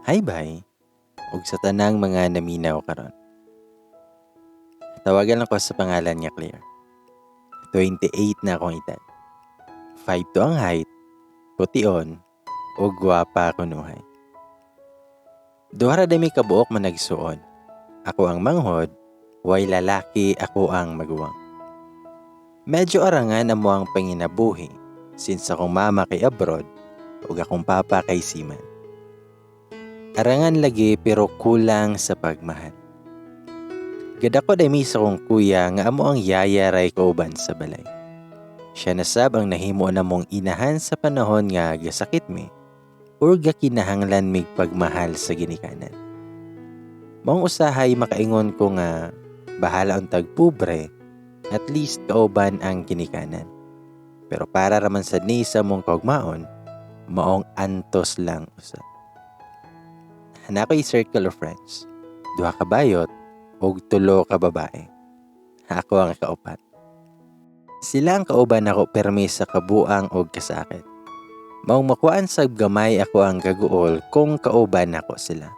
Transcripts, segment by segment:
Hi bye, ug sa tanang mga naminaw karon. Tawagan lang ko sa pangalan nga Claire. 28 na akong edad. 5'2 ang height, pution, ug gwapa kunuhay. Duha ra mi kabuok managsuon. Ako ang manghod, way lalaki, ako ang maguwang. Medyo arangan amo ang panginabuhi since akong mama kay abroad ug akong papa kay seaman. Arangan lagi pero kulang sa pagmahal. Gadako dami sa akong kuya nga amo ang yaya ray kauban sa balay. Siya na sab ang nahimo namong inahan sa panahon nga gasakit mi or gakinahanglan mig pagmahal sa ginikanan. Maong usahay makaingon ko nga bahala untag pobre, at least kauban ang ginikanan. Pero para raman sad ni sa mong kaugmaon, maong antos lang usa. Naa ko'y circle of friends. Duha ka bayot ug tulo ka babae. Ako ang kaupat. Sila ang kauban nako permi sa kabuang og kasakit. Maong makuan sa gamay ako ang kaguol kung kauban nako sila.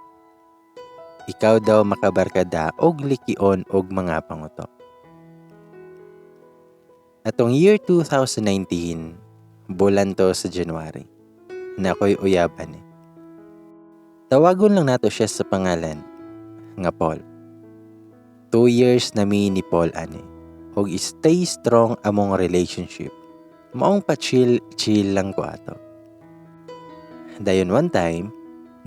Ikaw daw makabarkada og likion og mga pangutok. Atong year 2019, bulan to sa January. Naa ko'y uyab ani. Tawagon lang nato siya sa pangalan nga Paul. 2 years na mi ni Paul ani. Og stay strong among relationship. Maong pa chill chill lang ko ato. Dayon one time,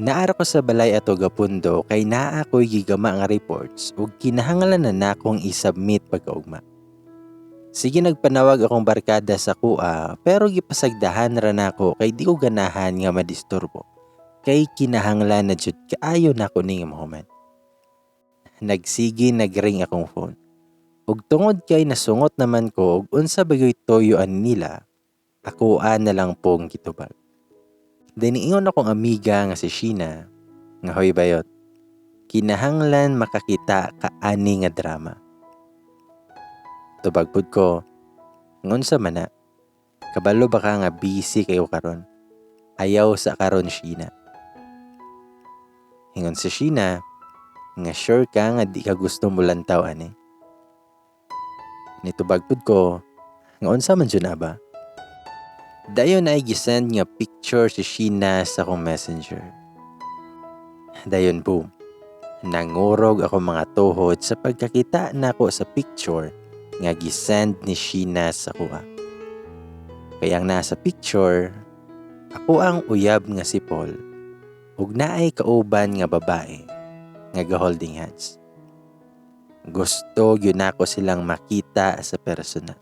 naa ra ko sa balay ato gapundo kay naa ko'y gigama nga reports ug kinahanglan na nakong i-submit pagkaugma. Sige, nagpanawag akong barkada sa kuha pero gipasagdahan ra nako kay di ko ganahan nga madisturbo. Kay kinahanglan na jud kaayo nako ning mahuman. Nagsige nagring akong phone. Ug tungod kay nasungot naman ko og unsa ba gyud toyoan nila, akoa na lang pong gitubag. Then niingon akong amiga nga si Sheena nga, "Hoy bayot, kinahanglan makakita ka ani nga drama." Tubag pud ko, "Ngunsa man na? Kabalo ba ka nga busy kayo karon? Ayaw sa karon, Sheena." Ingon si Sheena nga, "Sure ka nga di ka gusto mulantaw ani?" Nitubag pud ko nga, "Unsa man jud na ba?" Dayon ay gisend nga picture si Sheena sa akong Messenger. Dayon boom. Nangurog ako mga tuhod sa pagkakita nako sa picture nga gisend ni Sheena sa kuha. Kay ang nasa picture, ako ang uyab nga si Paul ug naay kauban nga babae nga ga-holding hands. Gusto gyud nako silang makita sa personal.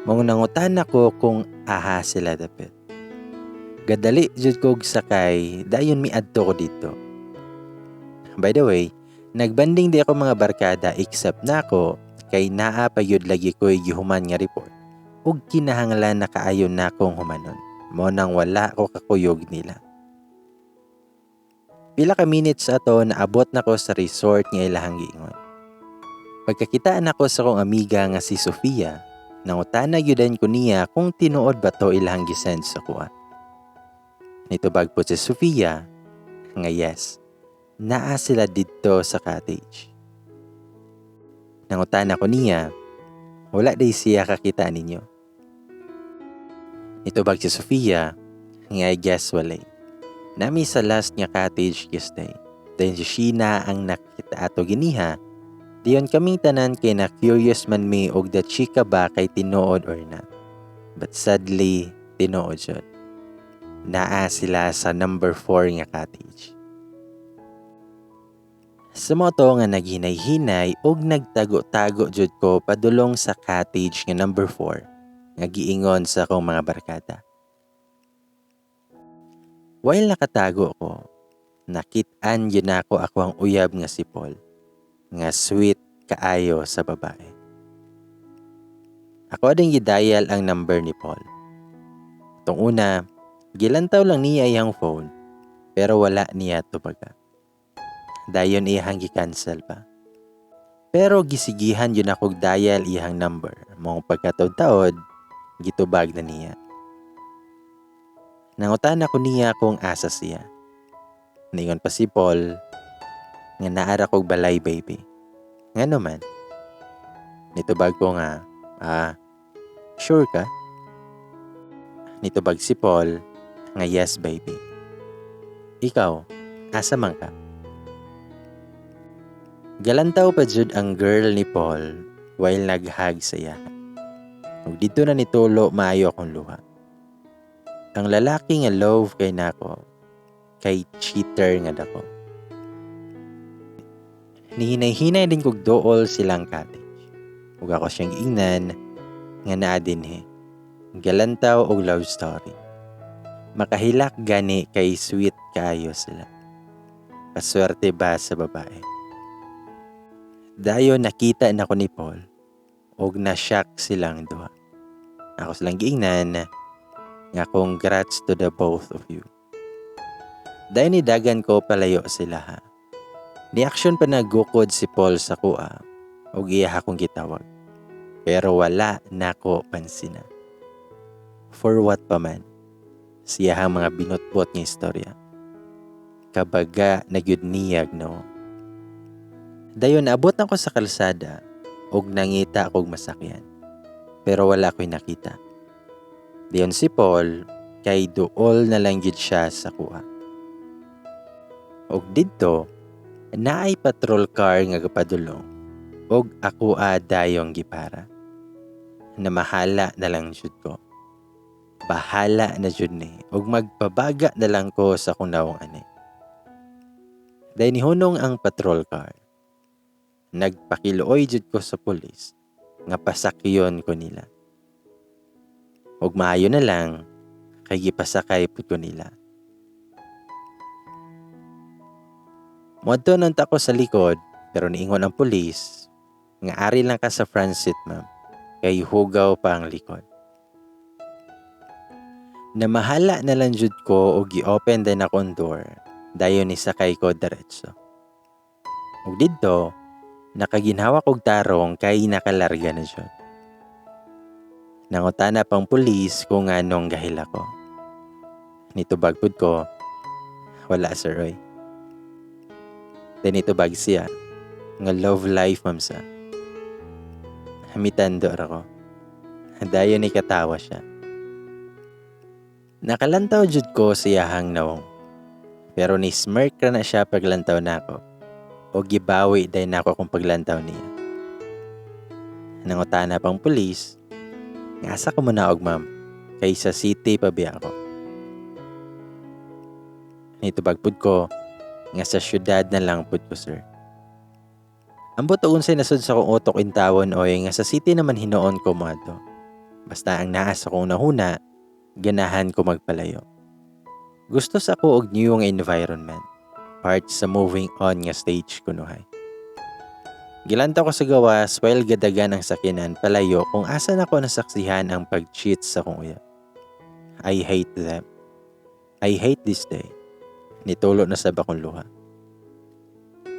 Maong nangutan ako kung aha sila dapit. Gadali jud kog sakay, dayon miadto ko didto. By the way, nagbanding di ako mga barkada except nako kay naa pa gyud lagi ko'y gihuman nga report ug kinahanglan na kaayo nakong humanon. Mao nang wala ko kakuyog nila. Pila ka minutes ato, naabot na ko sa resort nga ilahang giingon. Pagkakita nako sa akong amiga nga si Sofia, nangutana gyud ko niya kung tinuod ba to ilahang gisend sa kuha. Nitubag po si Sofia nga yes, naa sila didto sa cottage. Nangutana ko niya, "Wala day siya kakita ninyo?" Nitubag si Sofia nga I guess walay. Naa mi sa last nga cottage stay. Dayon si Sheena ang nakita ato giniha. Diyon kaming tanan kay na curious man mi og the chika ba kay tinuod or not. But sadly, tinuod jud. Naa sila sa number 4 nga cottage. Sa mao to nga naghinay-hinay og nagtago-tago jud ko padulong sa cottage nga number 4 nga giingon sa akong mga barkada. While nakatago ko, nakit-an gyud nako ako ang uyab nga si Paul, nga sweet kaayo sa babae. Ako ding gidial ang number ni Paul. Itong una, gilantaw lang niya iyang phone, pero wala niya tubaga. Dayon iyang gi-cancel pa. Pero gisigihan gyud akong dial iyang number. Maong pagkataod-taod, gitubag na niya. Nangutan ako niya kung asa siya. Niingon pa si Paul nga naa ra kog balay, baby. Ngano man? Nitubag ko nga, sure ka? Nitubag si Paul nga yes, baby. Ikaw, asa man ka? Galantaw pa jud ang girl ni Paul while naghag sa iya. Ug didto na nitulo maayo akong luha. Ang lalaki nga love kay nako, kay cheater nga dako. Nihinay-hinay din kog duol silang cottage. Ug ako siyang giingnan nga naa dinhi. Galantaw og love story. Makahilak gani kay sweet kaayo sila. Kaswerte ba sa babae? Dayon nakita nako ni Paul og na-shock silang duha. Ako silang giingnan nga congrats to the both of you. Dayon nidagan ko palayo sila ha. Ni-action pa nagukod si Paul sa kuha og iya akong gitawag. Pero wala nako pansina. For what pa man? Siya ang mga binutbot nga istorya. Kabaga na gyud niyag no. Dayon naabot na ko sa kalsada og nangita kog masakyan. Pero wala ko'y nakita. Dayon si Paul kay duol na lang gyud siya sa kuha. Og didto naay patrol car nga gapadulong og ako dayong gipara. Namahala na lang jud ko. Bahala na jud ni og magpabaga na lang ko sa akong nawong ani. Dayon nihunong ang patrol car. Nagpakiluoy jud ko sa pulis nga pasakyon ko nila. Og maayo na lang kay gipasakay pud ko nila. Moadto nunta ko sa likod pero niingon ang pulis nga ari lang ka sa front seat, ma'am, kay hugaw pa ang likod. Namahala na lang jud ko og gi-open din akong door dayon nisakay ko diretso. Og didto nakaginhawa kog tarong kay nakalarga na jud. Nangutana pang pulis kung nganong gahil ako. Nitubag pud ko, wala sir oy. Then nitubag siya nga love life ma'am sa. Mitando ra ko. Dayon ni katawa siya. Nakalantaw jud ko sa iyahang nawong. Pero ni smirk ra na siya paglantaw nako. O gibawi day nako akong paglantaw niya. Nangutana pang pulis, nga asa ko monaog ma'am, kay sa city pa biya ako. Nitubag pud ko, nga sa syudad na lang pud ko sir. Ambot og unsay nasud sa akong utok intawon oy nga sa city naman hinuon ko moadto. Basta ang naa sa akong nahuna, ganahan ko magpalayo. Gusto sa ako og new nga environment. Part sa moving on nga stage kunuhay. Gilantaw ko sa gawas while gadagan ang sakyanan palayo kung asa nako nasaksihan ang pag-cheat sa akong uyab. I hate them. I hate this day. Nitulo na sab akong luha.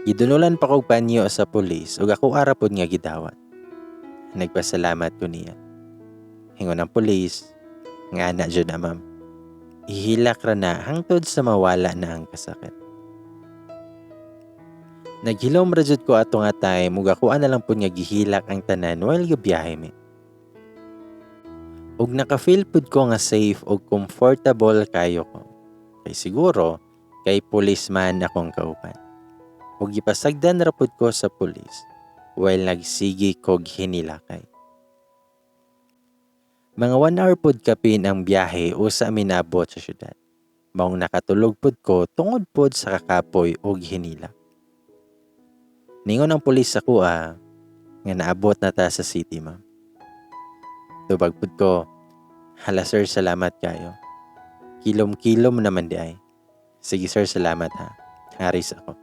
Gidunulan pa kog panyo sa pulis ug ako ara pod nga gidawat. Nagpasalamat ko niya. Hingon ang pulis, nga ana jud na ma'am. Ihilak ra na hangtod sa mawala na ang kasakit. Naghilom ra jud ko ato nga time ug ako na lang pud nga gihilak ang tanan while gabiyahe mi. Ug naka-feel pud ko nga safe ug comfortable kayo ko. Kay siguro kay policeman akong kauban. Ug gipasagdan ra pud ko sa pulis while nagsigi kog hinilakay. Mga 1 hour pud kapin ang biyahe usa minabot sa syudad. Maong nakatulog pud ko tungod pud sa kakapoy ug hinilak. Ningon ang pulis sa kuha nga naabot na ta sa city, ma'am. Tubag pud ko, hala sir, salamat kayo. Kilom-kilom naman di ay. Sige sir, salamat ha. Haris ako.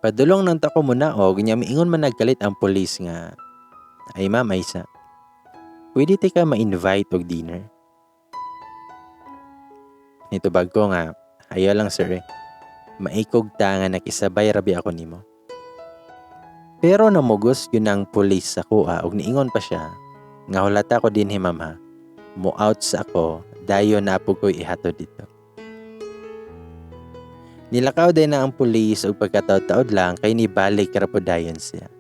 Padulong nang tako muna og nya miingon man nagkalit ang pulis nga, ay ma'am, Aisa, pwede ti ka ma-invite og dinner? Nitubag ko nga, ayaw lang sir eh. Maikog ta nga nakisabay rabi ako nimo. Pero namugos yun ang pulis sa kuha og niingon pa siya nga hulata ko dinhi ma'am ha. Mo out sa ako dayon na po ko'y ihatod dito. Nilakaw din na ang pulis og pagkataod-taod lang kay nibalik ra pod dayon siya.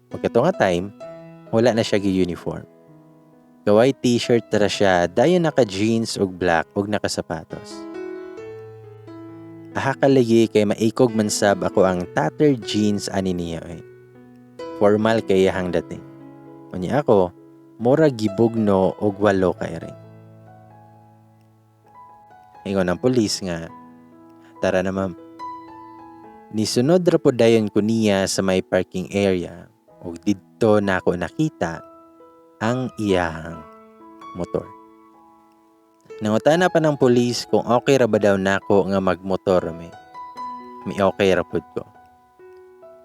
Pagkato nga time, wala na siya gi-uniform. Kaway t-shirt ra siya, dayon naka jeans og black ug nakasapatos. Aha kalagi kay maikog man sab ako ang tattered jeans ani niya oy. Formal kay iyahang dating. Unya ako, mura gibugno og walo ka iring. Ingon ang pulis nga, "Tara na, ma'am." Nisunod ra pod dayon ko niya sa may parking area ug didto nako nakita ang iyahang motor. Nangutana pa ng pulis kung okay ra ba daw nako nga magmotor mi. Mi okay ra pud ko.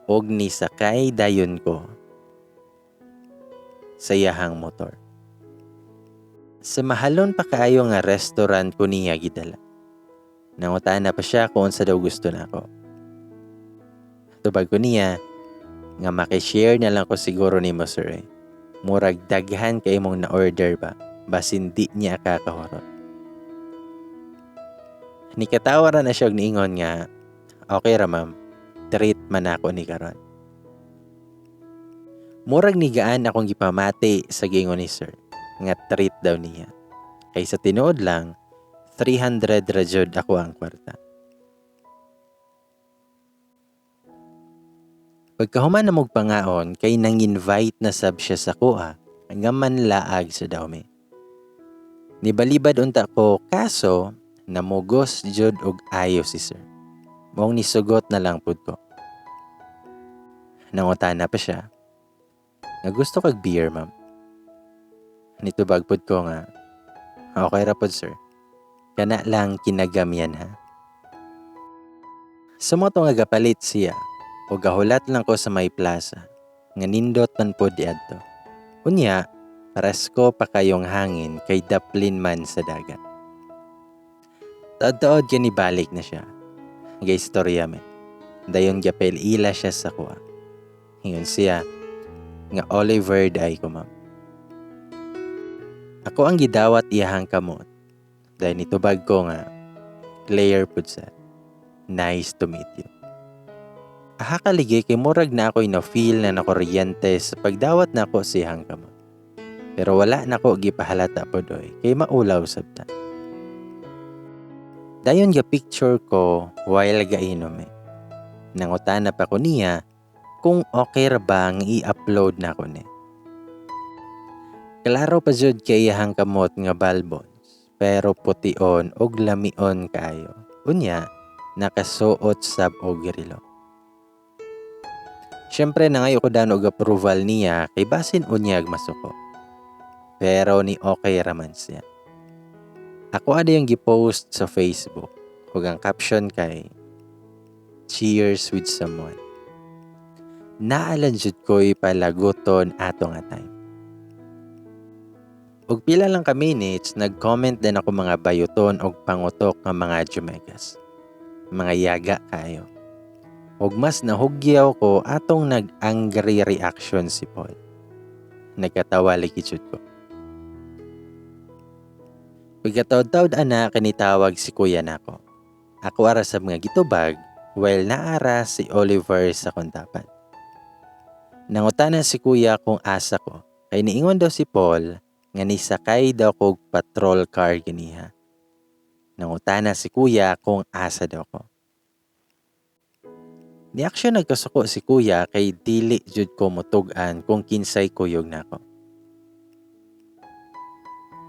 Og nisakay dayon ko sa iyahang motor. Sa mahalon pa kaayo nga restaurant ko niya gidala. Nangutana pa siya kung unsa daw gusto nako. Tubag ko niya nga maki-share na lang ko siguro nimo, sir eh. Murag daghan kay imong na-order ba, basin di niya kakahurot. Nikatawa ra na siya og niingon nga, "Okay ra, ma'am, treat man ako ni karon." Murag nigaan akong gipamati sa giingon ni sir nga treat daw niya. Kay sa tinuod lang, 300 ra jud ako ang kwarta. Pagkahuman na mog pangaon kay nang-invite na sab siya sa kuha nga manlaag sa dawmi. Nibalibad unta ko, kaso namugos jud og ayo si sir. Maong nisugot na lang pud ko. Nangutana pa siya nga gusto kag beer, ma'am. Nitubag pud ko nga okay ra pud, sir. Kana lang kinagamyan ha. Sa nga gapalit siya o gahulat lang ko sa may plaza nga nindot man pod diadto. Unya, presko pa kayong hangin kay daplin man sa dagat. Taod-taod kay nibalik na siya. Ga istorya me. Dayon gapel ila siya sa kuha. Ingon siya nga Oliver day ko, ma'am. Ako ang gidawat iyahang kamot. Dahil nitubag ko nga Claire pud sa. Nice to meet you. Aha kaligi kay murag na ako'y na-feel na nakuryente sa pagdawat nako siyang kamot. Pero wala nako gipahalata pod oy kay maulaw sabta. Dayon ga picture ko while gainom eh. Nangutana pa ko niya kung okay ra ba nga i-upload nako ni. Klaro pa jud kay iyahang kamot nga balbons, pero pution og lamion kaayo. Unya, nakasuot sab og relo. Siyempre nangayo ko dan og approval niya kay basin unyag masuko. Pero ni okay raman siya. Ako ada yung gipost sa Facebook ug ang caption kay "Cheers with someone." Naalan jud ko'y palaguton ato nga time. Og pila lang ka minutes, nag-comment din ako mga bayuton og pangutok nga mga Jumegas. Mga yaga kayo. Og mas nahugyaw ko atong nag-angry reaction si Paul. Nagkatawa lagi jud ko. Pagkataod-taod ana kinitawag si kuya nako. Ako ara sa mga gitubag while naara si Oliver sa kontapan. Nangutana si kuya kung asa ko kay niingon daw si Paul nga nisakay daw kog patrol car ganiha. Nangutana si kuya kung asa daw ko. Ni-action nagkasuko si kuya kay dili jud ko mutug-an kung kinsay kuyog nako.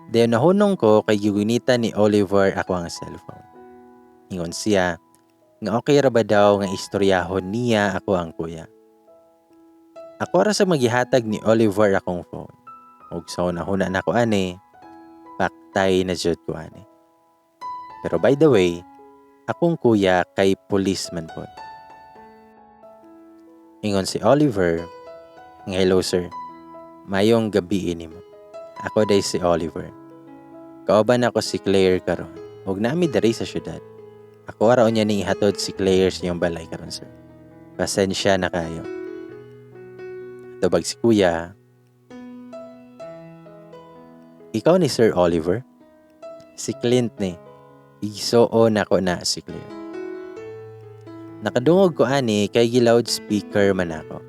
Dayon nahunong ko kay gigunitan ni Oliver ako ang cellphone. Ingon siya nga okay ra ba daw nga istoryahon niya ako ang kuya. Ako ra sa magihatag ni Oliver akong phone. Ug sa una-huna nako ani, paktay na jud ko ani. Pero by the way, akong kuya kay policeman pod. Ingon si Oliver, nga hello sir, mayong gabi ini mo. Ako day si Oliver. Kauban ako si Claire karon. Ug nami diri sa syudad. Ako ra unya ning ihatod si Claire sa iyong balay karon, sir. Pasensya na kayo. Tubag si kuya, ikaw ni Sir Oliver? Si Clint ni. Igsuon nako na si Claire. Nakadungog ko ani kay gi-loudspeaker man ako.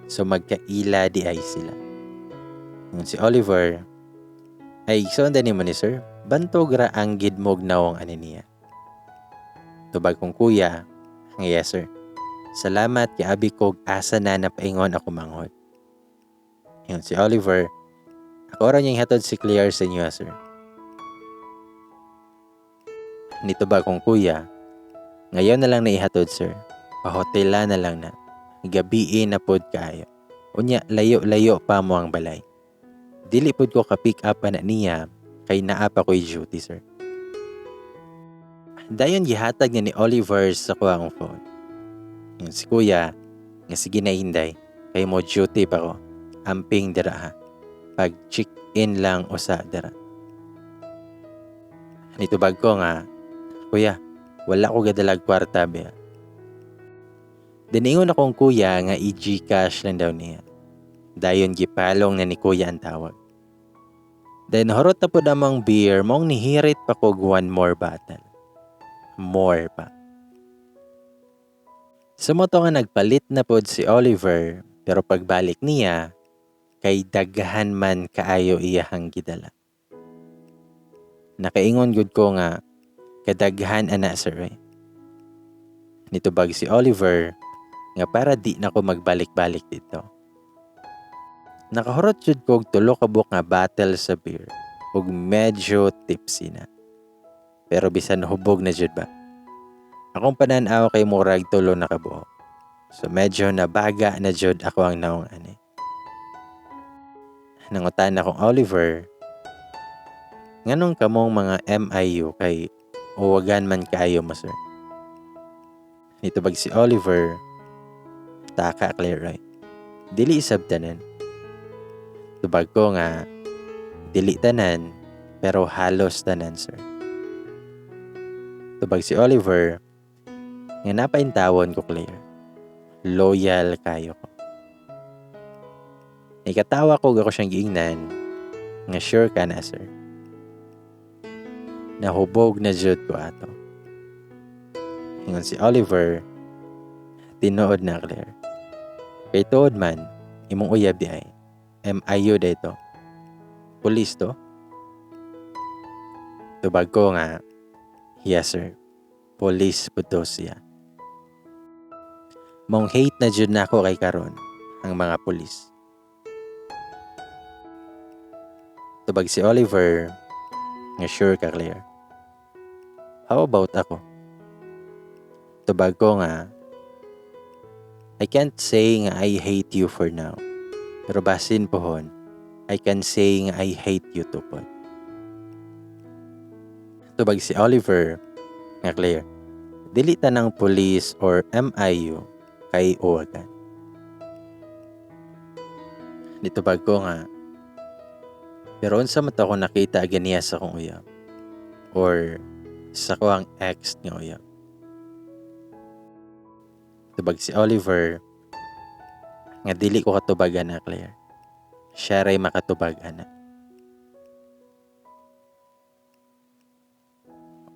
So magkaila di ay sila. Ingon si Oliver, "Ay, igsoon nimo ni sir, bantog ra ang gidmog nawong ani niya." Tubag kong kuya, nga, "Yes sir. Salamat kay abi kog asa na napaingon ako manghod." Ingon si Oliver, "Ako ra niyang hatod si Claire sa inyo, sir." Nitubag kong kuya, "Ngayon na lang na ihatod, sir. Pahotela na lang na. Gabii na pod kaayo. Unya, layo-layo pa mo ang balay. Dili pod ko ka-pick up ana niya kay naa pa ko'y duty, sir." Dayon gihatag niya ni Oliver sa kuha ang phone. Ingon si kuya, nga, "Sige na inday, kay mo duty pa ko. Amping dira ha. Pag check-in lang usa dira." Nitubag ko nga, "Kuya, wala ko gadalag kwarta biya." Diningon akong kuya nga i-GCash lang daw niya. Dayon gipalong na ni kuya ang tawag. Then horot na po namang beer, mong nihirit pa kog one more bottle. More pa. Sumoto nga nagpalit na pod si Oliver, pero pagbalik niya, kay daghan man kaayo iyahang gidala. Nakaingon gud ko nga, "Kadaghan ana, sir eh." Nitubag si Oliver nga para di na ko magbalik-balik dito. Nakahurot jud kog tulo ka buok nga bottle sa beer ug medyo tipsy na. Pero bisan hubog na jud ba, akong panan-aw kay murag tulo na kabuok. So medyo nabaga na jud ako ang naong ani. Nangutan akong Oliver, "Nganong kamong mga MIU kay uwagan man kaayo mo, sir?" Nitubag si Oliver, "Taka, Claire, right? Dili isab tanan." Tubag ko nga, "Dili tanan, pero halos tanan, sir." Tubag si Oliver, nga, "Napaintawon ko, Claire. Loyal kayo ko." Ikatawa ko ako siyang giingnan nga, "Sure ka na, sir?" Nahubog na jud ko ato. Ingon si Oliver, "Tinuod na, Claire. Kay tuod man, imong uyab di ay MIU dito. Pulis to." Tubag ko nga, "Yes sir, police po to siya." Mong hate na jud nako kay karon ang mga pulis. Tubag si Oliver, nga, "Sure ka, Claire? How about ako?" Tubag ko nga, "I can't say nga I hate you for now. Pero basin pohon, I can say nga I hate you too pod." Tubag si Oliver, nga, "Claire, dili tanang police or MIU kay uwagan." Nitubag ko nga, "Pero unsa man to ako nakita ganiya sa akong uyab or sa ko ang ex nga uyab?" Tubag si Oliver, nga, "Dili ko katubag ana, Claire. Siya ray makatubag ana."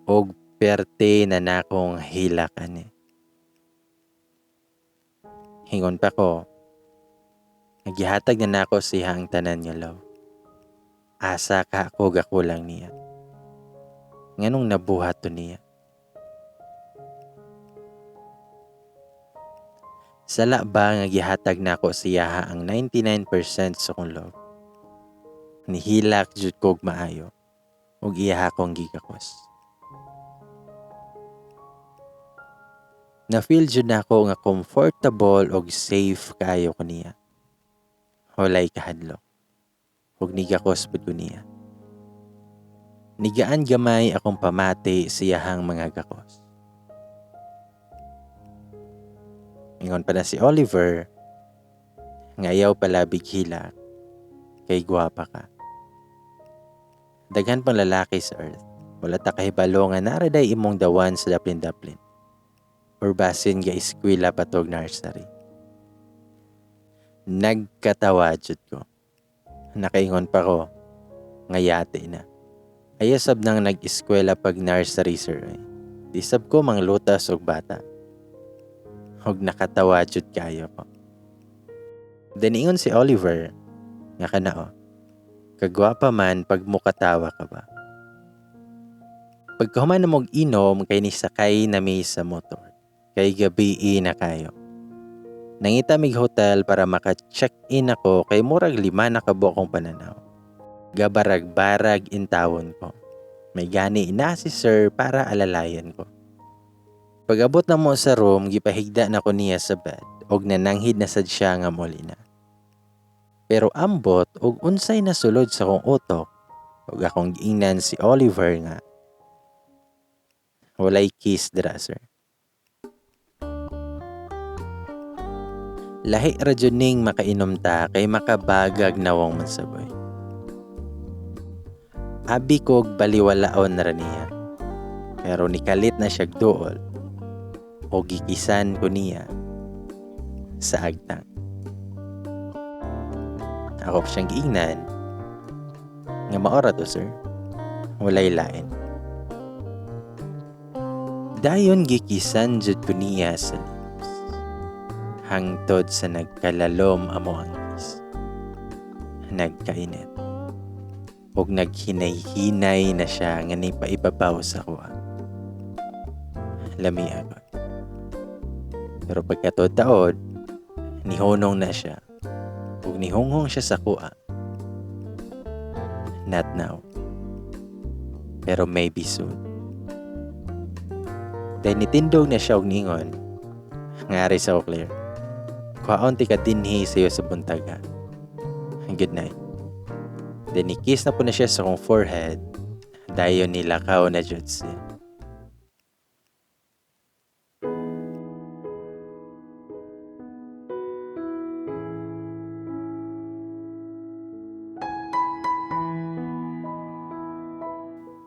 Og perte na nakong hilak ani. Hingon pa ko, nagihatag na nako siya ang tanan nga love. Asa ka ako gakulang niya? Nganong nabuhat to niya? Sala ba nga gihatag nako siya ang 99% sa kong love? Nihilak jud kog maayo ug iya akong gigakos. Na-feel jud nako nga comfortable og safe kaayo ko niya. Walay kahadlok. Ug nigakos pud ko niya. Nigaan gamay akong pamati siyahang mga gakos. Ingon pa na si Oliver, nga ayaw pala bighila, kay gwapa ka. Daghan pang lalaki sa earth, wala ta kahibalo nga naraday imong dawan sa daplin-daplin. Or basin ga eskwela patog nursery. Nagkatawa jud ko. Nakaingon pa ko, nga yate na. Ayasab nang nag-eskwela pag nursery, sir. Ay. Di sab ko manglutas og bata. Og nakatawa jud kayo ko. Then ingon si Oliver nga kanao, kagwapa man pag mukatawa ka ba. Pagkahuman na mog inom kay nisakay na mi sa motor. Kay gabi na kayo. Nangita mig hotel para maka-check-in ako kay murag 5 na kabuok akong pananaw. Gabarag-barag intawon ko. May gani na si sir para alalayan ko. Pag-abot na mo sa room, gipahigda na ko niya sa bed og nananghid na sad siya nga muli na. Pero ambot og unsay nasulod sa akong utok og akong giingnan si Oliver nga walay kiss dira, sir. Lahi ra jud ning makainom ta kay makabagag nawong mansaboy. Abi kog baliwalaon ra niya. Pero nikalit na siyag duol o gikisan ko niya sa agtang. Ako siyang giingnan nga maora to, sir. Walay lain. Dayon gikisan jud ko niya sa lips. Hangtod sa nagkalalom amo ang kiss. Nagkainit. Og naghinay-hinay na siya nga nipaibabaw sa kuha. Lami agad. Pero pagkatuod-taod, nihunong na siya. Ug nihunghong siya sa kuha. Not now. Pero maybe soon. Dahil nitindog na siya og ningon, ngari sa Claire. Kuhaon ti ka dinhi sayo sa buntag ha. Good night. Then ni-kiss na po na siya sa akong forehead. Dayon nilakaw na jud siya.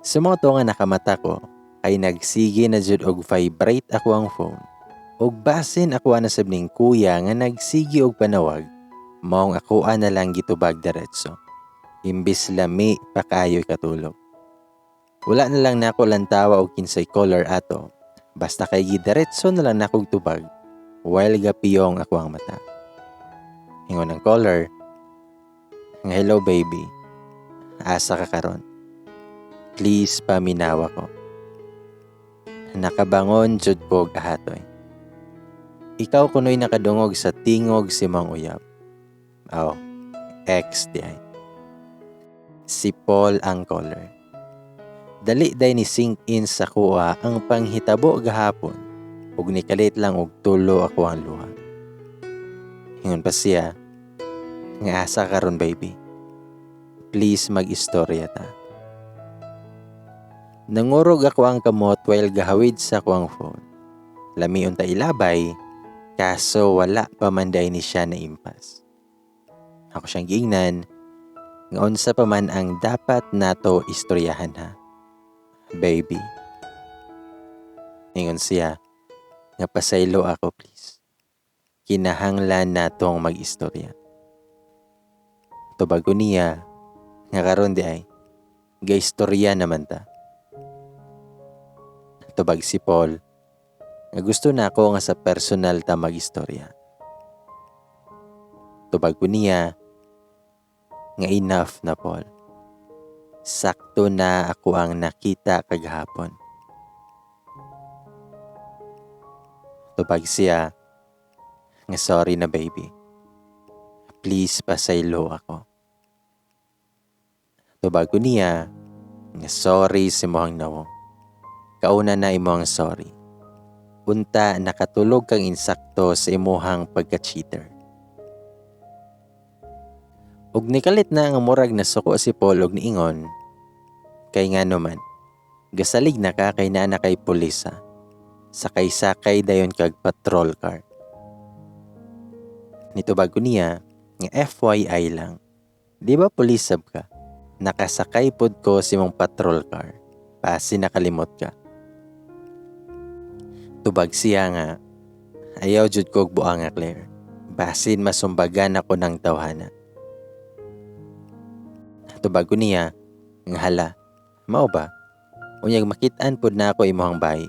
Sa mga to nga nakamata ko, ay nagsige na jud og vibrate ako ang phone. Og basin ako na sab ning kuya nga nagsige og panawag, maong akoa na lang gitubag diretso. Imbis lami pa kayo'y katulog. Wala na lang nako lantawa og kinsay color ato, basta kay gidiretso na lang nakog tubag while gapiyong ako ang mata. Ingon ang caller, nga hello baby, asa ka karon? Please paminawa ko. Nakabangon jud ko ahatoy. Ikaw kuno'y nakadungog sa tingog si Mang Uyab. Aw, ex di ay. Si Paul ang caller. Dali day ni sink in sa kuha ang panghitabo gahapon ug nikalit lang og tulo ako ang luha. Ingon pa siya, nga asa karon baby. Please mag-istorya ta. Nangurog ako ang kamot while gahawid sa kuang phone. Lami unta ilabay, kaso wala pa man day ni siya na impas. Ako siyang giingnan, nga unsa pa man ang dapat nato istoryahan ha, baby. Ingon siya, nga pasaylo ako please. Kinahanglan natong mag-istorya. Tubago niya, nga karon di ay, ga-istorya naman ta. Tubag si Paul, nga gusto na ako nga sa personal ta mag-istorya. Tubag ko niya, nga enough na Paul. Sakto na ako ang nakita kagahapon. Tubag siya, nga sorry na baby. Please pasaylo ako. Tubag ko niya, nga sorry si mohang nawong. Kauna na imo ang sorry. Unta nakatulog kang insakto sa imuhang pagka-cheater. Og nikalit na nga murag nasuko si Paul og niingon, kay nga naman, gasalig na ka kay naa na kay pulis ha. Sakay-sakay dayon kag patrol car. Nitubag ko niya nga FYI lang. Di ba pulis sab ka? Nakasakay pod ko sa imong patrol car. Pasi nakalimot ka. Tubag siya nga, ayaw jud kog buang nga Claire. Basin masumbagan ako ng tawhana. Tubag ko niya, nga hala, mao ba? Unyag makit-an pod na ako imuhang bayi.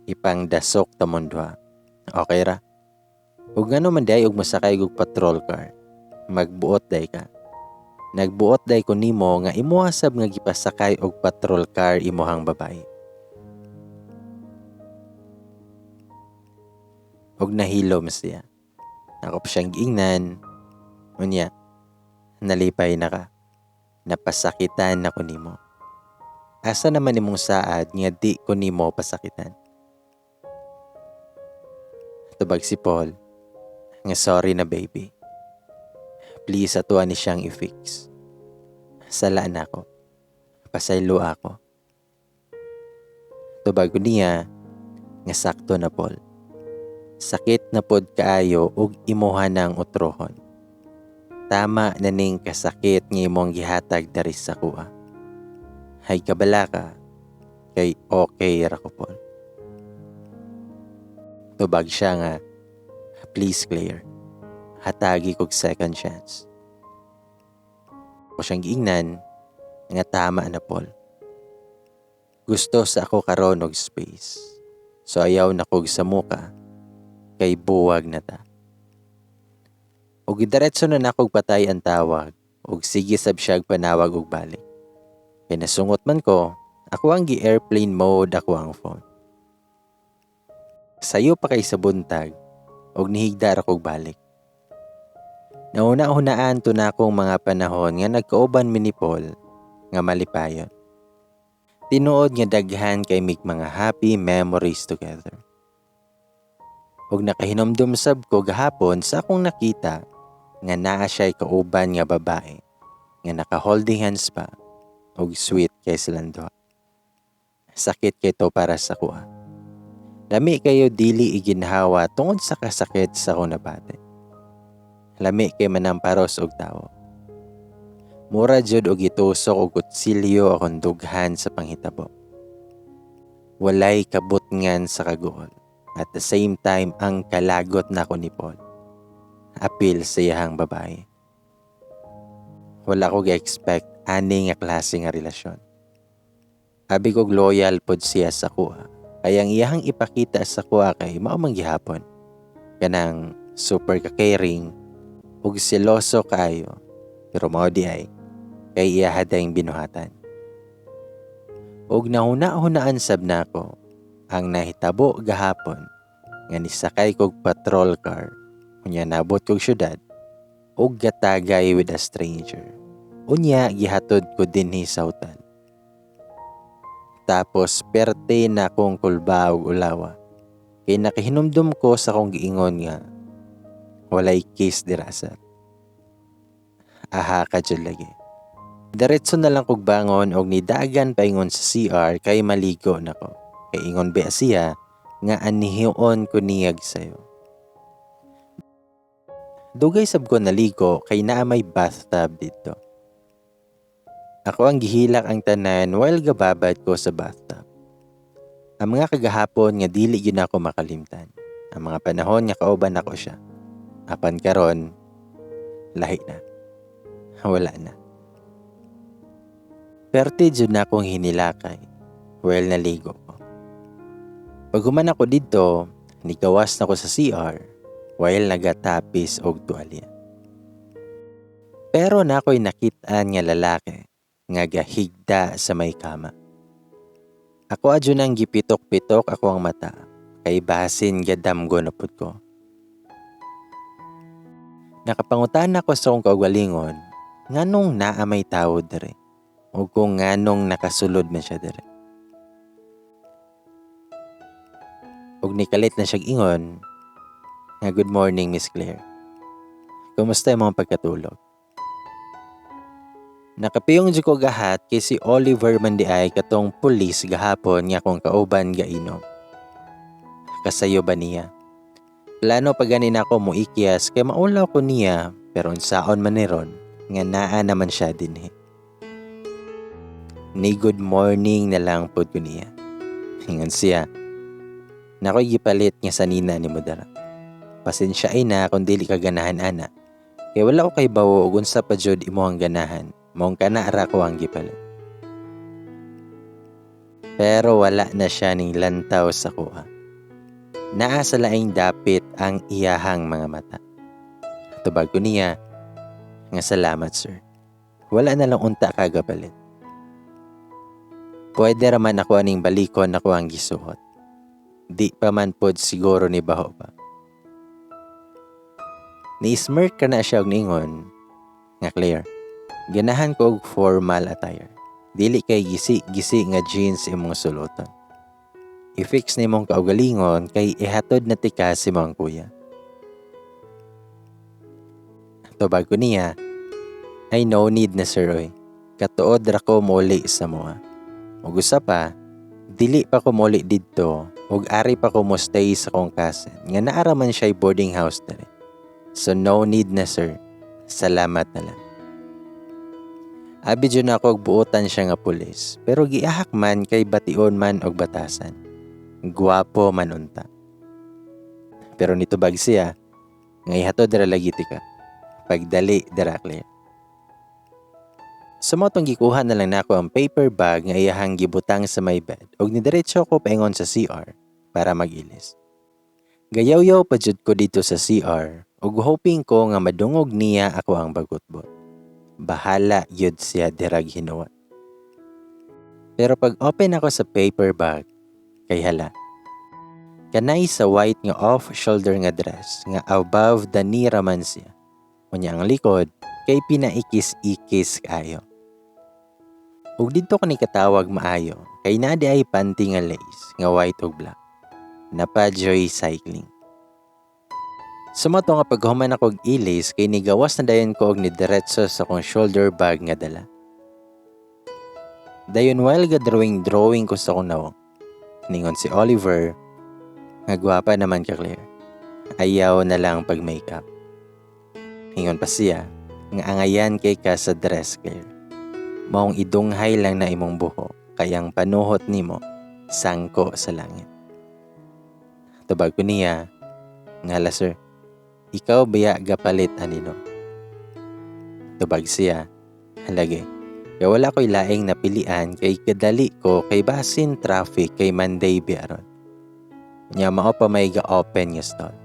Ipang dasok tamon duha. Okay ra? Ug ngano man diay og mosakay og patrol car, magbuot day ka. Nagbuot day ko nimo nga imuha sab nga gipasakay og patrol car imuhang babae. Og nahilom siya. Ako pa siyang giingnan. Unya, nalipay na ka. Napasakitan na ko nimo. Asa naman imong saad nga di ko nimo pasakitan? Tubag si Paul, nga sorry na baby. Please atuan ni siyang i-fix. Sala na ako. Pasaylo ako. Tubag ko niya, nga sakto na Paul. Sakit na pod kaayo og imuha ng utrohon. Tama na ning kasakit nga imong gihatag diri sa kuha. Hay kabala ka, kay okay ra ko Paul. Tubag siya nga, please Claire, hatagi kog second chance. Ako siyang giingnan nga tama na Paul. Gusto sa ako karon og space. So ayaw na kog sa muka kay buwag na ta. Og gidiretso na nakog patay ang tawag og sige sab siyag panawag og balik. Kay nasungot man ko, ako ang gi-airplane mode ako ang phone. Sayo pa kay sa buntag og nihigda ra kog balik. Nauna-hunaan to na akong mga panahon nga nagkauban mi ni Paul nga malipayon. Tinuod nga daghan kay mig mga happy memories together. Ug nakahinomdom sab ko gahapon sa akong nakita nga naa siya'y kauban nga babae nga naka-holding hands pa ug sweet kay silang duha. Sakit kay to para sa kuha. Lami kayo dili iginhawa tungod sa kasakit sa akong nabati. Lami kay manamparos og tawo. Mura jud og gitusok og kutsilyo akong dughan sa panghitabo. Walay kabutngan sa kaguol. At the same time ang kalagot nako ni Paul. Apil sa iyahang babae. Wala ko gi-expect ani nga klase nga relasyon. Abi kog loyal pod siya sa kuha. Kaya ang iyahang ipakita sa kuha kay mao man gihapon. Kanang super ka-caring ug seloso kaayo. Pero mao di ay kay iyaha dayong binuhatan. Ug nahuna-hunaan sab nako ang nahitabo gahapon nga nisakay kog patrol car unya nabot kog syudad ug gatagay with a stranger. Unya gihatod ko dinhi sa hotel. Tapos perte na akong kulba og ulawa. Kay nakahinumdum ko sa akong giingon nga walay kiss dira sir. Aha ka jud lagi. Diretso na lang kog bangon og nidagan paingon sa CR kay maligo nako. Kay ingon ba siya nga anihion ko niyag sayo. Dugay sab ko naligo kay naa may bathtub didto. Ako ang gihilak ang tanan while gababad ko sa bathtub. Ang mga kagahapon nga dili gyud nako makalimtan. Ang mga panahon nga kauban nako siya. Apan karon lahi na. Wala na. Perte jud na akong hinilakay while naligo ko. Paghuman ako didto, nigawas na ko sa CR while nagatapis og tuwalya. Pero na ako'y nakit-an nga lalaki nga gahigda sa may kama. Ako adyo nang gipitok-pitok ako ang mata kay basin gadamgo na pud ko. Nakapangutan ako sa akong kaugalingon nganong naa may tawo diri o kung nganong nakasulod man siya diri. Og nikalit na siyang ingon nga good morning Miss Claire. Kumusta imong pagkatulog? Nakapiyong jud ko gahat kay si Oliver man di ay katong pulis gahapon nga akong kauban gainom. Kasayo ba niya? Plano pa gani nako moikyas kay maulaw ko niya pero unsaon man ni ron nga naa naman siya dinhi. Ni good morning na lang pod ko niya. Ingon siya, nakoy gipalit nga sanina ni mo dara. Pasensya ay na kung dili ka ganahan ana. Kay wala ko kay bawo ug unsa pa jud imong ganahan. Maong kana ra ko ang gipalit. Pero wala na siya ning lantaw sa kuha. Naa sa laing dapit ang iyahang mga mata. Tubag ko niya nga salamat, sir. Wala na lang unta kagapalit. Pwede raman ako aning balikon ako ang gisuot. Di pa man pod siguro ni baho pa. Ni-smirk ka na siya og ningon nga, "Claire, ganahan ko og formal attire. Dili kay gisi-gisi nga jeans imong suluton. I-fix nimong kaugalingon kay ihatod na tika si imong kuya." Tubag ko niya, "Ay, no need na, sir, oy. Katuod ra ko muli sa moa. Ug usa pa, dili pa ko muli didto ug ari pa ko mo stay sa kong cousin nga naa man siya boarding house diri. So no need na, sir. Salamat na lang." Abi jud nako og buotan siya nga pulis, pero giahak man kay bation man og batasan. Gwapo man unta. Pero nitubag siya nga ihatod ra lagi tika. Pagdali dira, Claire. Sa mao tong gikuha na lang nako ang paper bag nga iyahang gibutang sa may bed ug nidiretso ko paingon sa CR para mag-ilis. Gayaw-yaw pa jud ko dito sa CR ug hoping ko nga madungog niya ako ang bagutbot. Bahala yud siya dirag hinuwat. Pero pag open ako sa paper bag, kay hala. Kanay sa white nga off-shoulder nga dress nga above the knee raman siya. Unya ang likod kay pinaikis-ikis kaayo. Ug didto ko ni katawag maayo kay naa di ay panty nga lace nga white ug black. Napa-joy cycling. Sa mao to nga paghuman ako og ilis kay nigawas na dayon ko og nidiretso sa akong shoulder bag nga dala. Dayon while ga drawing drawing ko sa akong nawong, ningon si Oliver nga gwapa naman ka, Claire. Ayaw na lang pag makeup. Ingon pa siya nga angayan kay ka sa dress, Claire. Maong idunghay lang na imong buhok kay ang panuhot nimo sangko sa langit. Tubag ko niya nga, "Hala, sir, ikaw baya gapalit anino?" Tubag siya, "Halagi. Kaya wala ko'y laing napilian kay kadali ko kay basin traffic kay Monday biaron. Nya mao pa may ga-open nga stall."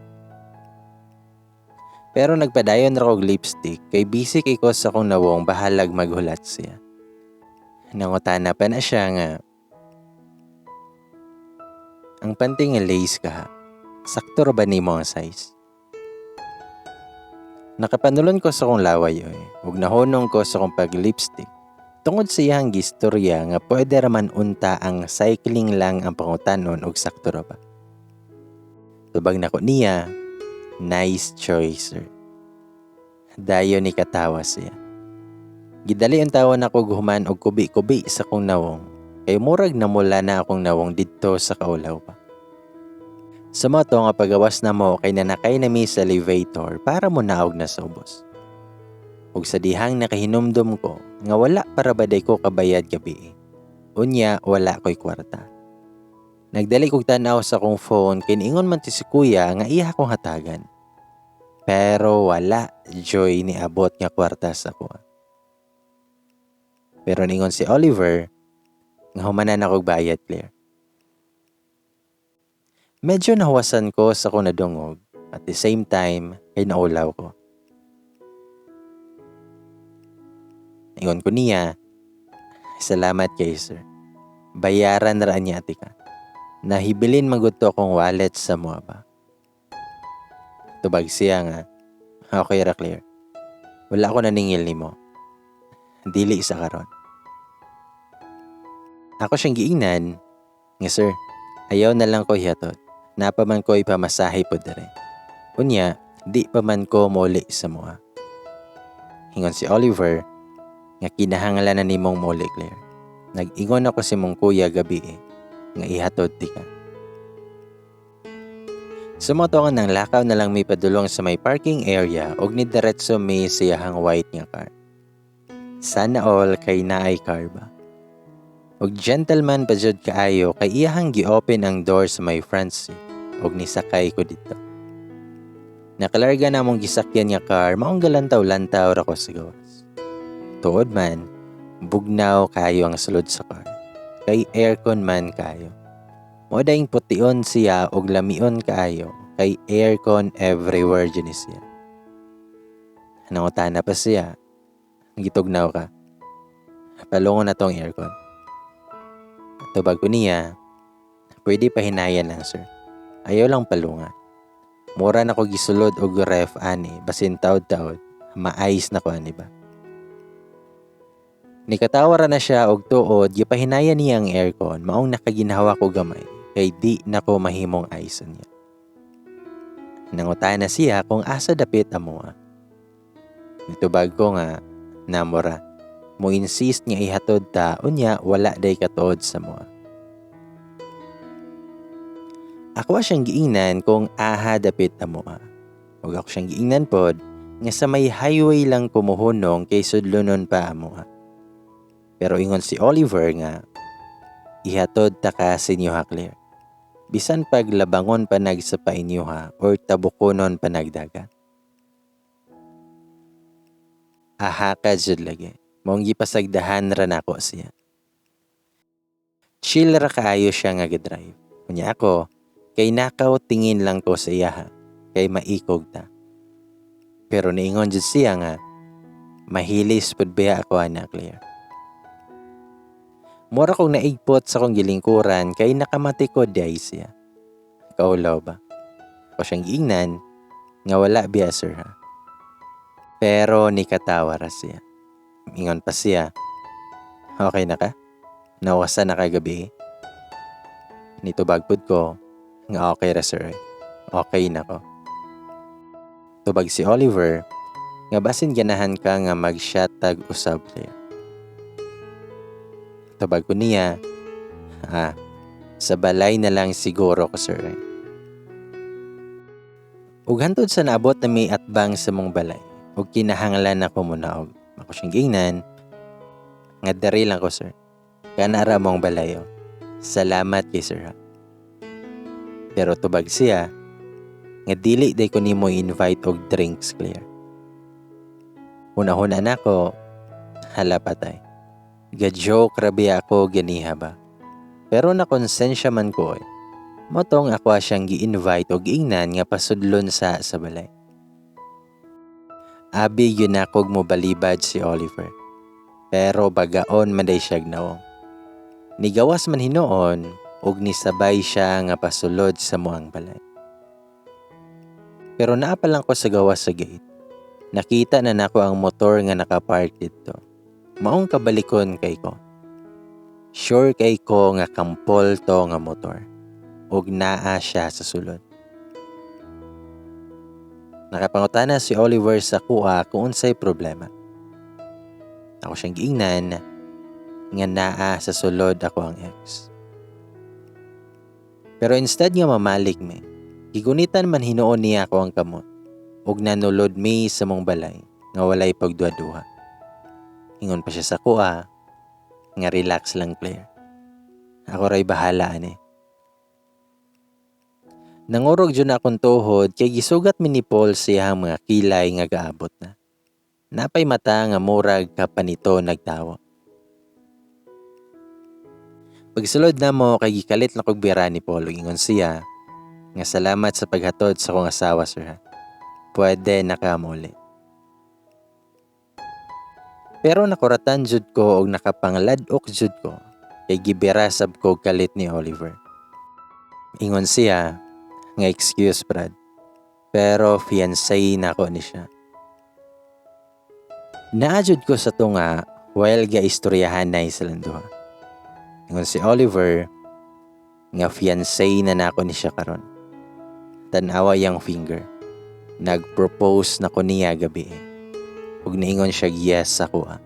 Pero nagpadayon ra kog lipstick kay busy kay ko sa akong nawong bahalag maghulat siya. Nangutana pa na siya nga, "Ang panty nga lace kaha, sakto ra ba nimo ang size?" Nakapanulon ko sa akong laway oy, ug nahunong ko sa akong pag-lipstick. Tungod sa iyang gistorya nga pwede raman unta ang cycling lang ang pangutanon og sakto ra ba. Tubag nako niya, "Nice choice, sir." Dayon ni katawa siya. Gidali ang tawa nako guhuman og kubi-kubi sa akong nawong kay murag namula na akong nawong didto sa kaulaw pa. Sa mao to nga pagawas na mo kay nanakay nami sa elevator para mo naog na sa ubos. Ug sa dihang nakahinumdum ko nga wala para baday ko kabayad gabi. Unya wala ko'y kwarta. Nagdali kog tan-aw sa akong phone kay niingon man ti si kuya nga iya akong hatagan. Pero wala joy ni abot nga kwarta sa kuha. Pero ningon si Oliver nga humanan ako bayad, Claire. Medyo nahuwasan ko sa akong nadungog, at the same time kay naulaw ko. Ingon ko niya, "Salamat kay sir. Bayaran ra niya ati ka. Nahibilin magud to akong wallet sa mua ba." Tubag siya nga, "Okay ra, Claire. Wala ko naningil nimo. Dili sa karon." Ako siyang giingnan nga, "Sir, ayaw na lang ko hihatod. Napa man ko ipamasahe po dere. Unya, di pa man ko muli sa mua." Ingon si Oliver nga kinahanglan na nimong muli, Claire. Nag-ingon ako si mong kuya gabi nga ihatod ti ka. Sa mao to nga nang lakaw na lang mi padulong sa may parking area og nidiretso mi sa iyahang white nga car. Sana all kay naay car ba. Og gentleman pa jud kaayo kay iyahang gi-open ang door sa may front seat og nisakay ko didto. Nakalarga na among gisakyan nga car, maong galantaw-lantaw ra ko sa gawas. Tuod man, bugnaw kayo ang sulod sa car. Kay aircon man kayo. Mao dayong pution siya og lamion kaayo kay aircon everywhere jud ni siya. Nangutana pa siya, gitugnaw ka. Palungon na tong aircon. Tubag ko niya, pwede pa hinayan lang sir. Ayaw lang palunga. Mura na ko gisulod og ref ani, basin taod-taod, ma-ice na ko ani ba. Nikatawa ra na siya og tuod, gipahinayan niya ang aircon, maong nakaginhawa ko gamay, kay di na ko mahimong ice niya. Nangutana siya kung asa dapit amoa. Nitubag ko nga, namora. Mo insist nga ihatod ta, unya wala day katuod sa moa. Ako siyang giingnan kung aha dapit amoa. Ug ako siyang giingnan pod nga sa may highway lang kumuhunong kay sudlonon pa amoa. Pero ingon si Oliver nga ihatod ta ka sa inyo ha, Claire. Bisan pag labangon pa nag sa painyo ha or tabukonon pa nagdagat. Aha ka jud lagi. Maong gipasagdahan ra nako siya. Chill ra kaayo siya nga ga-drive. Unya ako, kay nakaw tingin lang ko sa iya ha, kay maikog ta. Pero niingon jud siya nga, mahilis pud biya ako ana, Claire. Mura kong naigpot sa kong gilingkuran kay nakamatikod di siya. Kaulaw ba? Ako siyang giingnan nga wala biya sir ha. Pero nikatawa ra siya. Ingon pa siya, okay na ka? Nawasa na kagabi? Nitubag pud ko nga okay ra sir. Okay na ko. Tubag si Oliver nga basin ganahan ka nga mag-shot tag usab Claire. Tubag ko niya, sa balay na lang siguro ko sir. Ug hantod sa naabot na may atbang sa mong balay, ug kinahanglan ako munaog. Ako siyang giingnan, nga dari lang ko sir. Kanara mong balay oh. Salamat kay sir ha. Pero tubag siya, nga dili day ko nimo invite og drinks Claire. Una-una na ko, hala patay. Ga-joke rabi ako ganiha ba. Pero nakonsensya man ko eh. Motong ako siyang gi-invite og giingnan nga pasudlon sa balay. Abi yun akog mo balibad si Oliver. Pero bagaon man day siya nawong. Nigawas man hinuon og nisabay siya nga pasulod sa muang balay. Pero naa pa lang ko sa gawas sa gate. Nakita na nako ang motor nga nakapark didto. Maong kabalikon kay ko. Sure kay ko nga kampol to nga motor. Ug naa siya sa sulod. Nakapangutana si Oliver sa kuha kung unsay problema. Ako siyang giingnan nga naa sa sulod ako ang ex. Pero instead nga mamalik mi, gigunitan man hinuon niya ako ang kamot ug nanulod mi sa mong balay nga walay pagduha-duha. Ingon pa siya sa kuha nga relax lang Claire. Ako ray bahala ani. Nangurog jud na akong tuhod kay gisugat mi ni Paul siyang mga kilay nga gaabot na. Napay mata nga murag kapanito nagtawa. Pagsulod na mo kay gikalit na kog bira ni Paul ug ingon siya nga salamat sa paghatod sa akong asawa sir ha. Pwede na ka muli. Pero nakuratan jud ko og nakapanglad-ok jud ko kay gibira sab ko kalit ni Oliver. Ingon siya nga excuse Brad, pero fiancé na ko ni siya. Naajud ko sa tunga while ga istoryahan na silang duha. Ingon si Oliver nga fiancé na nako ni siya karon. Tan-awa yang finger. Nag-propose na ko niya gabi. Ug niingon siya yes sa kuha.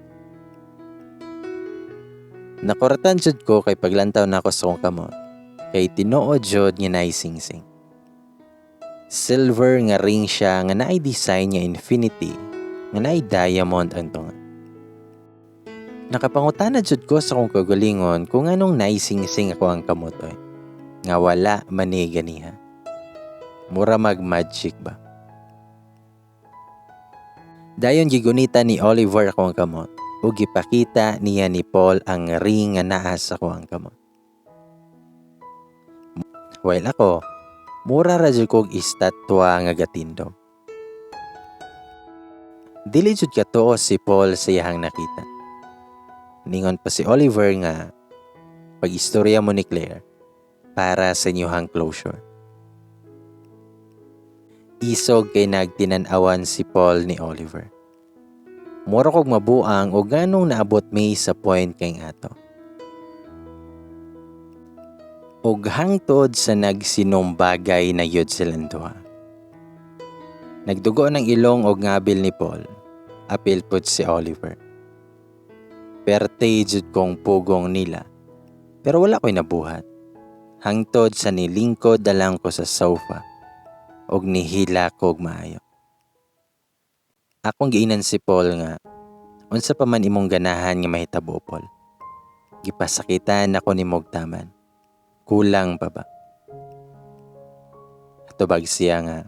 Nakuratan jud ko kay paglantaw nako sa akong kamot. Kay tinuod jud nga naay singsing. Silver nga ring siya nga naay design nga infinity nga naay diamond ang tunga. Nakapangutana jud ko sa akong kagalingon kung anong naisingsing ako ang kamot oy. Nga wala man ni ganiha. Mura mag-magic ba? Dayon gigunita ni Oliver ako ang kamot ug gipakita niya ni Paul ang ring nga naa sa ako ang kamot. While ako, mura ra jud kog estatwa nga gatindog. Dili jud katuo si Paul sa iyahang nakita. Ningon pa si Oliver nga pag-istorya mo ni Claire para sa inyuhang closure. Isog kay nagtinan-awan si Paul ni Oliver. Mura kog mabuang og nganong naabot mi sa point kay ato. Og hangtod sa nagsinumbagay na yun silang duha. Nagdugo ng ilong og ngabil ni Paul. Apil pud si Oliver. Perte jud kong pugong nila. Pero wala ko'y nabuhat. Hangtod sa nilingkod na lang ko sa sofa og nihila kog maayo. Akong giingnan si Paul nga, unsa pa man imong ganahan nga mahitabo, Paul. Gipasakitan ako nimog taman. Kulang pa ba? Tubag siya nga,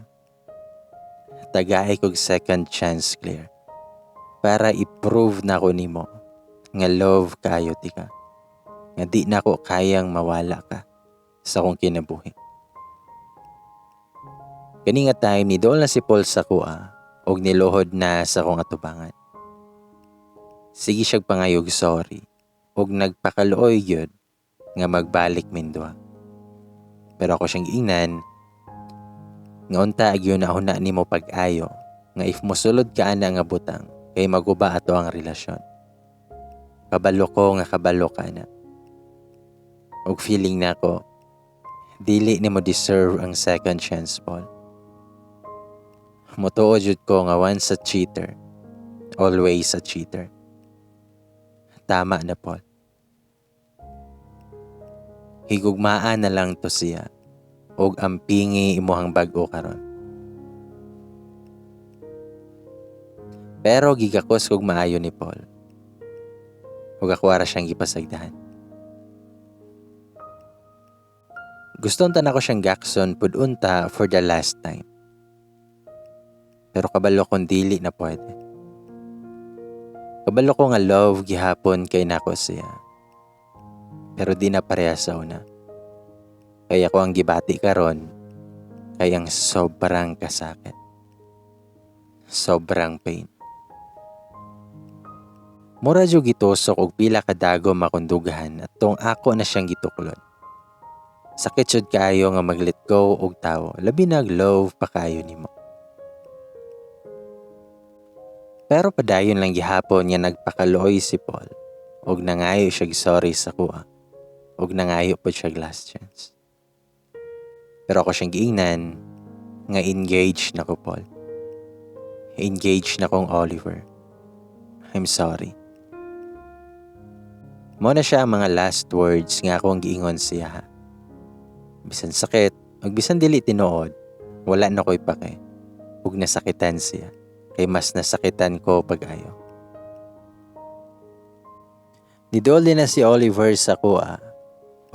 tagay kog second chance, Claire, para i-prove na ko nimo nga love kayo tika. Nga di na ko kayang mawala ka sa akong kinabuhi. Kani nga time ni dool na si Paul sa kuha og niluhod na sa akong atubangan. Sige siyag pangayog sorry og nagpakaluoy gyud nga magbalik minduha. Pero ako siyang giingnan nga unta gyud na huna nimo pag-ayo nga if mosulod ka ana nga butang kay maguba ato ang relasyon. Kabalo ko nga kabalo ka na. Og feeling nako dili nimo deserve ang second chance, Paul. Motuo jud ko nga once a cheater, always a cheater. Tama na, Paul. Higugmaan na lang to siya og ampingi imuhang bag-o karon. Pero gigakos kog maayo ni Paul. Ug ako ara siyang gipasagdahan. Gusto unta nako siyang gakson pud unta for the last time. Pero kabalo kong dili na pwede. Kabalo ko nga love gihapon kay nako siya. Pero di na pareha sa una. Kaya ko ang gibati karon kay ang sobrang kasakit. Sobrang pain. Mura jud gitusok og pila ka dagom akong dughan at tong ako na siyang gituklod. Sakit jud kaayo nga mag-let go og tawo, labi nag love pa kaayo nimo. Pero padayon lang gihapon nga nagpakaluoy si Paul og nangayo siya sorry sa kuha og nangayo pod siya last chance. Pero ako siyang giingnan nga engaged na ko, Paul. Engaged na kong Oliver. I'm sorry. Mo na siya ang mga last words nga akong giingon siya. Ha. Bisan sakit, ug bisan dili tinuod, wala na ko'y pake. Ug nasakitan siya. Kay mas nasakitan ko pag-ayo. Nidol din na si Oliver sa kuha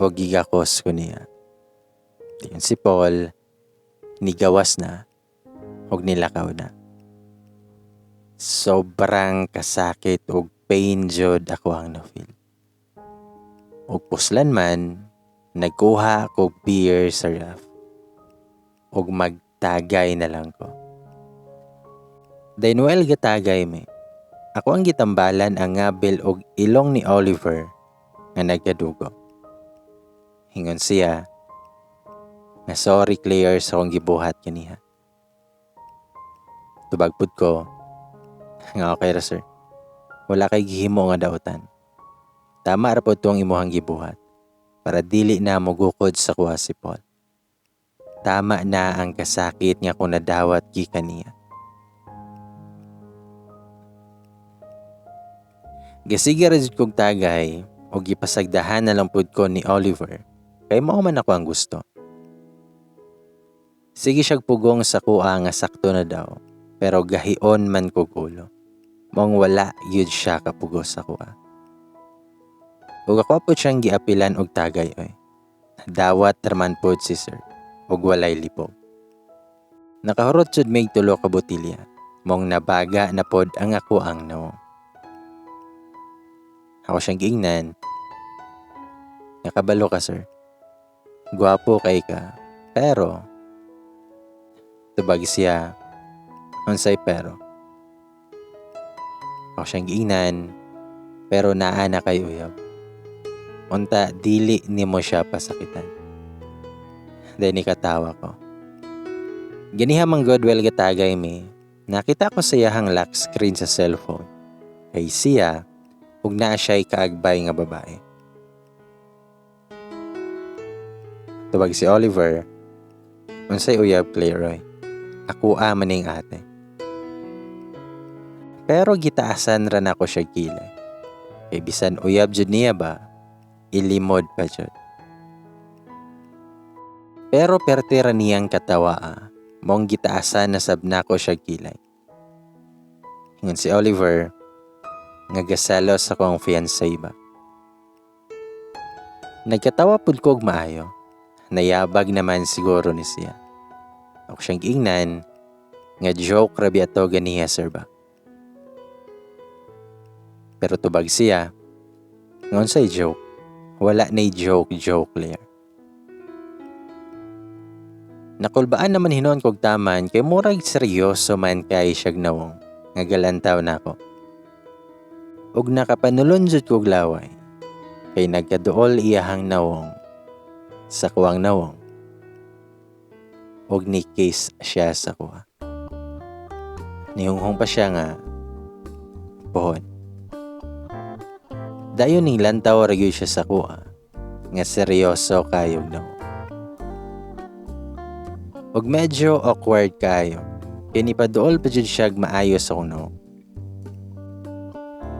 o gigakos ko niya. Diyon si Paul, nigawas na og nilakaw na. Sobrang kasakit og pain jud ako ang na-feel. Og puslan man, nagkuha kog beer sa ref. Og magtagay na lang ko. Dayon gatagay me. Ako ang gitambalan ang ngabil og ilong ni Oliver nga nagkadugo. Hingon siya nga sorry, Claire, sa akong gibuhat kaniha. Tubag pud ko nga okay ra, sir. Wala kay gihimo nga dautan. Tama ra pud tuong imuhang gibuhat para dili na mogukod sa kuha si Paul. Tama na ang kasakit nga kung nadawat gikan niya. Gasige ra jud kog tagay og gipasagdahan na lang pud ko ni Oliver kay mao man ako ang gusto. Sige siyag pugong sa kuha nga sakto na daw pero gahion man kog ulo. Mong wala yun siya kapugo sa kuha. Ug ako po siyang giapilan og tagay oy. Dawat raman pod si sir ug walay libog. Nakahurot jud mig tulo ka botilya mong nabaga na pod ang ako ang nawong. Ako siyang giingnan. Nakabalo ka, sir. Gwapo kay ka, pero tubag siya, unsay pero? Ako siyang giingnan, pero naa na kay uyab. Unta dili nimo siya pasakitan. Then nikatawa ko. Ganiha man god well gatagay mi. Nakita ko sa iyahang lock screen sa cellphone. Kay siya, ug naa siya'y kaagbay nga babae. Tubag si Oliver, unsay uyab, Clairoy? Ako maning ate. Pero gitaasan ra nako siya kilay. Kay bisan uyab jud niya ba, ilimod pa jud. Pero perte ra niyang katawa, mong gitaasan na sab nako siya kilay. Ingon si Oliver, nga gaselos sa akong fiancé ba. Nagkatawa pud ko og maayo. Nayabag naman siguro ni siya. Ako siyang giingnan, nga joke ra biya to ganiha, sir ba. Pero tubag siya, nga unsay joke? Wala nay joke joke, Claire. Nakulbaan naman hinuon kog taman kay murag seryoso man kay siyag nawong nga galantaw nako. Ug nakapanulon jud kog laway kay nagkaduol iyahang nawong sa kuwang nawong ug ni kiss siya sa kuha. Nihunghong pa siya nga pohon. Dayon ning lantaw ra gyud siya sa kuha nga seryoso kayog nawong. Ug medyo awkward kayo kay nipaduol pa jud siya maayo sa akong nawong.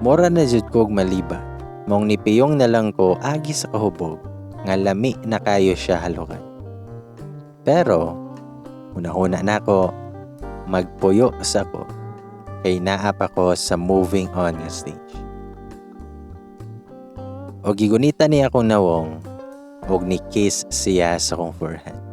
Mura na jud kog maliba, mong nipiyong na lang ko agi sa kahubog nga lami na kayo siya halukan. Pero una-una nako magpuyo sa ko kay naa pa ko sa moving on nga stage. Og gigunita niya akong nawong og ni kiss siya sa akong forehead.